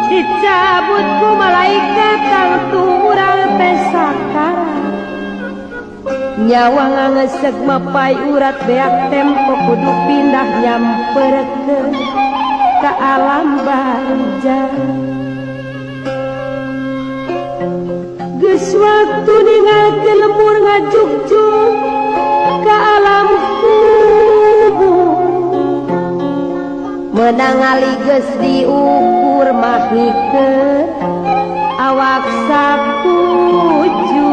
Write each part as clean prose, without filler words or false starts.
Dicabut ku malaikat tangtu urang teh sakarat. Nyawa ngangeseg mapai urat beak tempo kudu pindah nyamperkeun ka alam barzah. Geus waktu ninggalkeun lembur ngajugjug ka alam kubur. Menang ali geus diukur mahikeun awak sakuju.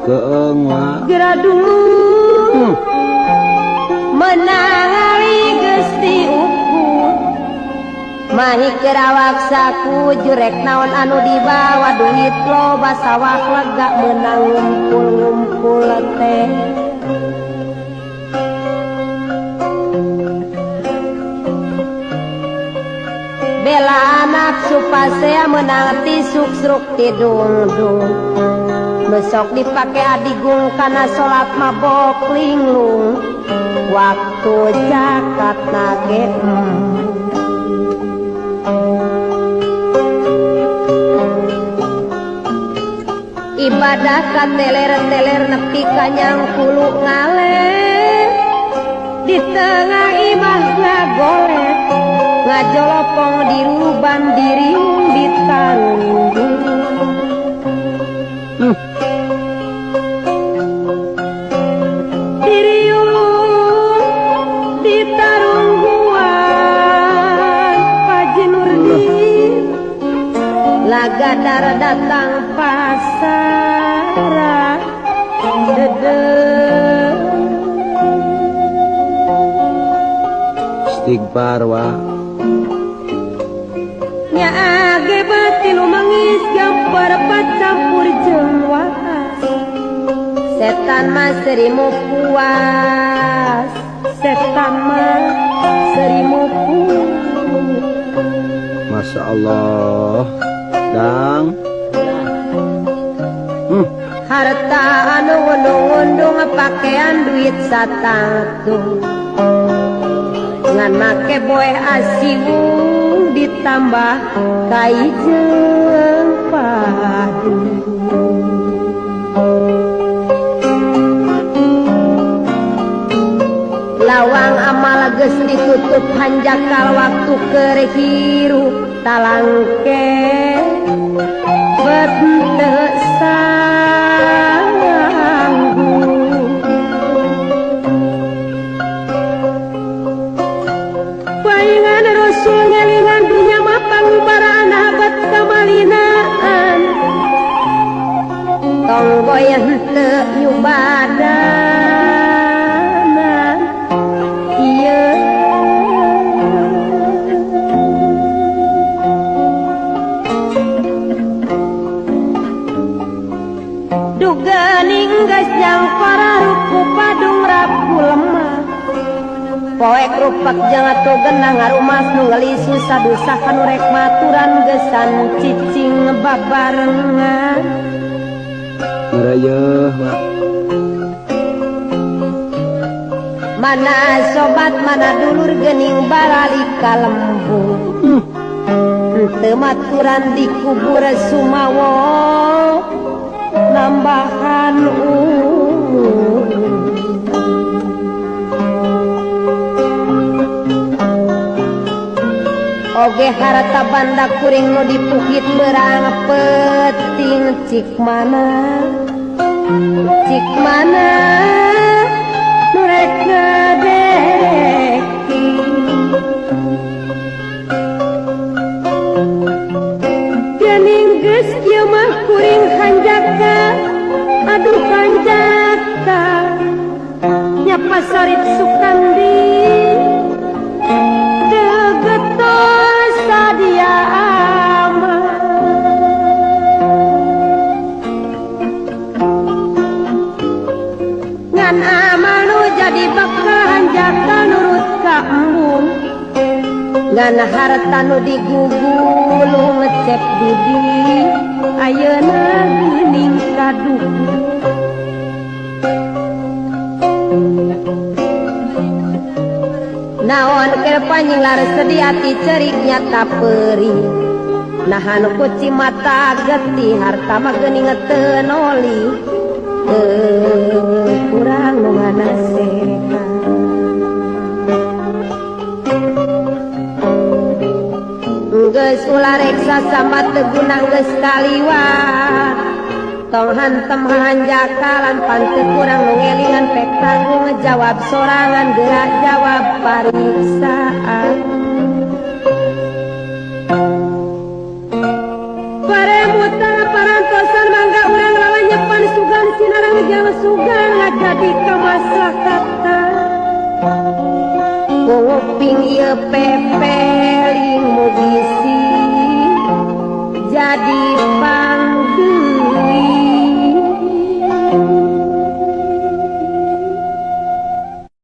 Keeng wa. Geura dulu. Menang ali geus diukur mahikeun awak sakuju rek naon anu dibawa duit loba sawah lega menang ngumpul-ngumpul teh. Bela anak supasea menang tisuk sruk tidungdung. Besok dipake adigung kana salat mabok linglung. Waktu zakat nage. Ibadah ka teler-teler nepi ka nyangkulu ngale. Di tengah imah ngagolek ngajolopong diruban diriung ditarunggung. Diriung ditarungguan Pak Nurdin lagadar datang pasara dede. Istighfar wa. Nya age batin mangis gambar campur jeung waas. Setan mah serimu puas, setan mah serimu puas. Masya Allah, dang. Harta anu ngundung-ngundung pakaian duit satangtung. Ngan make boeh asiwung ditambah kai jeung padu. Lawang amal geus ditutup hanjakal waktu keur hirup talangke bet teu sanggup. Paingan Rasul ngelingan dunya mah pangubaraan habat kamalinaan. Tong goyah teu nyubadana ieu. Duga ninggas jang pararup ku padung rapu lemah. Poek rupak jang atuh genah ngarumas nu ngeulis susah dusah kanu rek maturan gesan cicing babarengan. Ngarayeuh wa. Mana sobat mana dulur geuning balali ka lembur. Teu maturan dikubur sumawo nambahan umur. Oge harta banda kuring nu dipukit berang peting cik mana cik mana nu rek ngadereki. Geuning geus kieu mah kuring hanjaka aduh hanjaka nya pasarip Sukandi degetor sadia aman. Ngan amal nu jadi bakal hanjaka nurut ka embung. Ngan harta nu digugulung ngecep dudi ayeuna geuning kaduh. Naon keur panjing lar sedih ati cerik nyata perih. Nahan kuci mata getih harta mah geuning teu noli. Teu kurang nu nganasehat. Geus ulah reksa sama teu guna geus kaliwat. Tong hantem hanjakalan pan teu kurang nu ngelingan pek tanggung jawab sorangan geura jawab pariksaan. Paremutana parantosan mangga urang lawan nyepan sugan sinarang jeung sugan ngajadi kamaslahatan. Kuping ieu pepeling mugi sih jadi pa